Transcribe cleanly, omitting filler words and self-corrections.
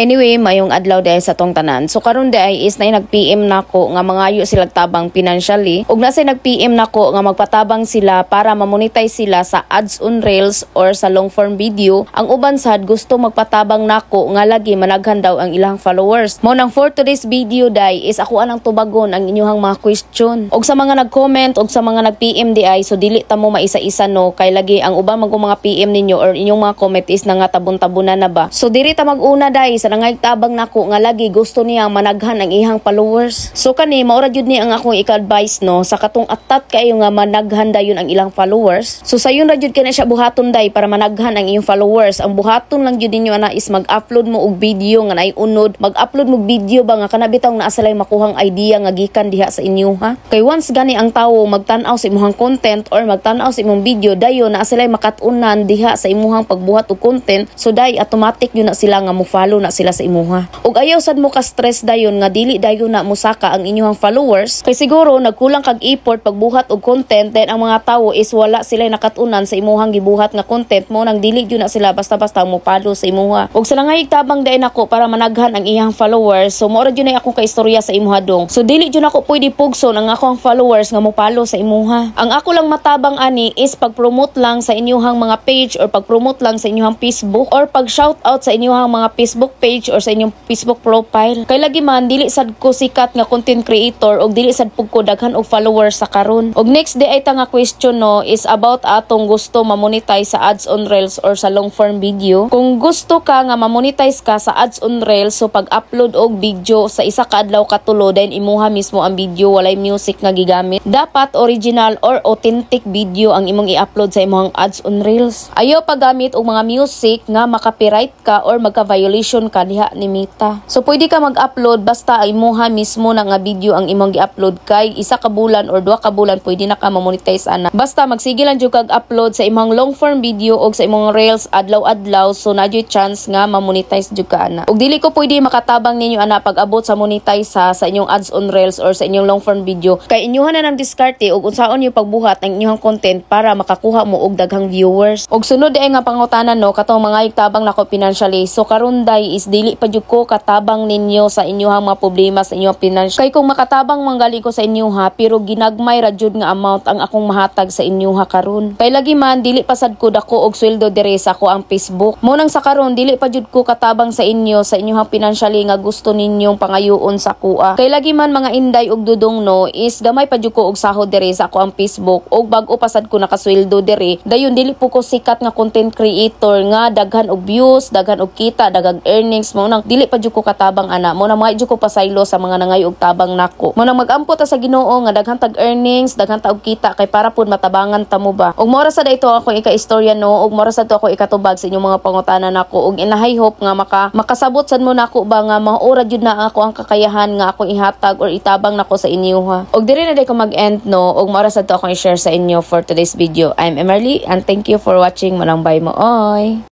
Anyway, maayong adlaw diay sa atong tanan. So karon diay is na nag-PM nako nga mangayo sila tabang financially ug naa say nag-PM nako nga magpatabang sila para mamonetize sila sa ads on Reels or sa long form video. Ang uban sad gusto magpatabang nako nga lagi managhan daw ang ilang followers. Mao nang for today's video day is ako anang tubagon ang inyong mga question. Og sa mga nag-comment og sa mga nag-PM diay, so dili ta mo maisa-isa, no, kay lagi ang uban man mga PM ninyo or inyong mga comment is nga tabon-tabunan na ba. So diri ta mag-una day sa nangayog tabang nako nga lagi gusto niya managhan ang iyang followers. So kani mao ra jud ni ang akong ika-advise, no, sa katong atat kayo nga managhan dayon ang ilang followers. So sayon ra jud kay na siya buhaton day para managhan ang iyong followers. Ang buhaton lang jud ninyo ana is mag-upload mo og video nga naay unod, mag-upload mo video ba nga kana bitaw naa sila'y makuhang idea nga gikan diha sa inyo ha. Kay once gani ang tawo magtan-aw sa imong content or magtan-aw sa imong video, dayon naa sila'y makat-unan diha sa imuhang pagbuhat og content, so day automatic yun na sila nga mo-follow na sila sa imuha. Ug ayaw sad mo ka stress dayon nga dili dayon na mosaka ang inyong followers kay siguro nagkulang kag effort pagbuhat og content, then ang mga tawo is wala sila nakatunan sa imuhang gibuhat nga content, mao nang dili gyud na sila basta-basta mo follow sa imuha. Ug sa nangayig tabang dayon ako para managhan ang iyang followers, so mao ra jud na akong kaistorya sa imuha dong. So dili jud ako pwede pugson ang akong followers nga mo follow sa imuha. Ang ako lang matabang ani is pag-promote lang sa inyuhang mga page or pag-promote lang sa inyuhang Facebook or pag shout out sa inyuhang mga Facebook page or sa inyong Facebook profile. Kay lagi man dili sad ko sikat nga content creator og dili sad pud ko daghan og followers sa karon. Og next diay ta nga question, no, is about atong gusto ma-monetize sa ads on Reels or sa long form video. Kung gusto ka nga ma-monetize ka sa ads on Reels, so pag-upload og video sa isa ka adlaw katulo, then imuha mismo ang video, walay music nga gigamit. Dapat original or authentic video ang imong i-upload sa imong ads on Reels. Ayaw paggamit og mga music nga maka-copyright ka or magka-violation ka diha ni Meta. So pwede ka mag-upload basta imuha mismo na nga video ang imong gi-upload, kay isa ka bulan or 2 ka bulan pwede na ka ma-monetize ana. Basta magsige lang jud kag upload sa imong long form video og sa imong Reels adlaw-adlaw, so naa juy chance nga ma-monetize jud ka ana. Ug dili ko pwede makatabang ninyo ana pag-abot sa monetize ha, sa inyong ads on Reels or sa inyong long form video, kay inyuhan na ng diskarte ug unsaon yung pagbuhat ng inyong content para makakuha mo og daghang viewers. Og sunod diay nga pangutana, no, katong mga tabang nako financially. So karon day is dili pa jud ko katabang ninyo sa inyong mga problema sa inyong financial. Kay kung makatabang man gali ko sa inyo ha, pero ginagmay ra jud nga amount ang akong mahatag sa inyo ha karon. Kay lagi man dili pa sad ko dako og sweldo dire sa ako ang Facebook. Mao nang sa karon dili pa jud ko katabang sa inyo sa inyong financially nga gusto ninyong pangayoon sa kuha. Kay lagi man, mga inday og dudong, no, is gamay pa jud ko og sahod dire sa ako ang Facebook og bag-o pa sad ko nakasweldo dire. Dayon dili po ko sikat nga content creator nga daghan og views, daghan og kita, daghang earnings, mao nang dili pa jud ko katabang ana. Mao nang mga jud ko pasaylo sa mga nangayo og tabang nako. Mao nang magampo ta sa Ginoo nga daghan tag earnings, daghan ta og kita kay para pud matabangan ta mo ba. Ug mao ra sad ito akong ika-istorya, no, ug mao ra sad to ako ikatubag sa inyong mga pangutana nako, ug in high hope nga makasabot sad mo nako ba nga mao ra jud na ako ang kakayahan nga akong ihatag or itabang nako sa inyo ha. Og diri na day ko mag-end, no, ug mao ra sad to akong i-share sa inyo for today's video. I'm Emerly and thank you for watching. Manang bye mo oy.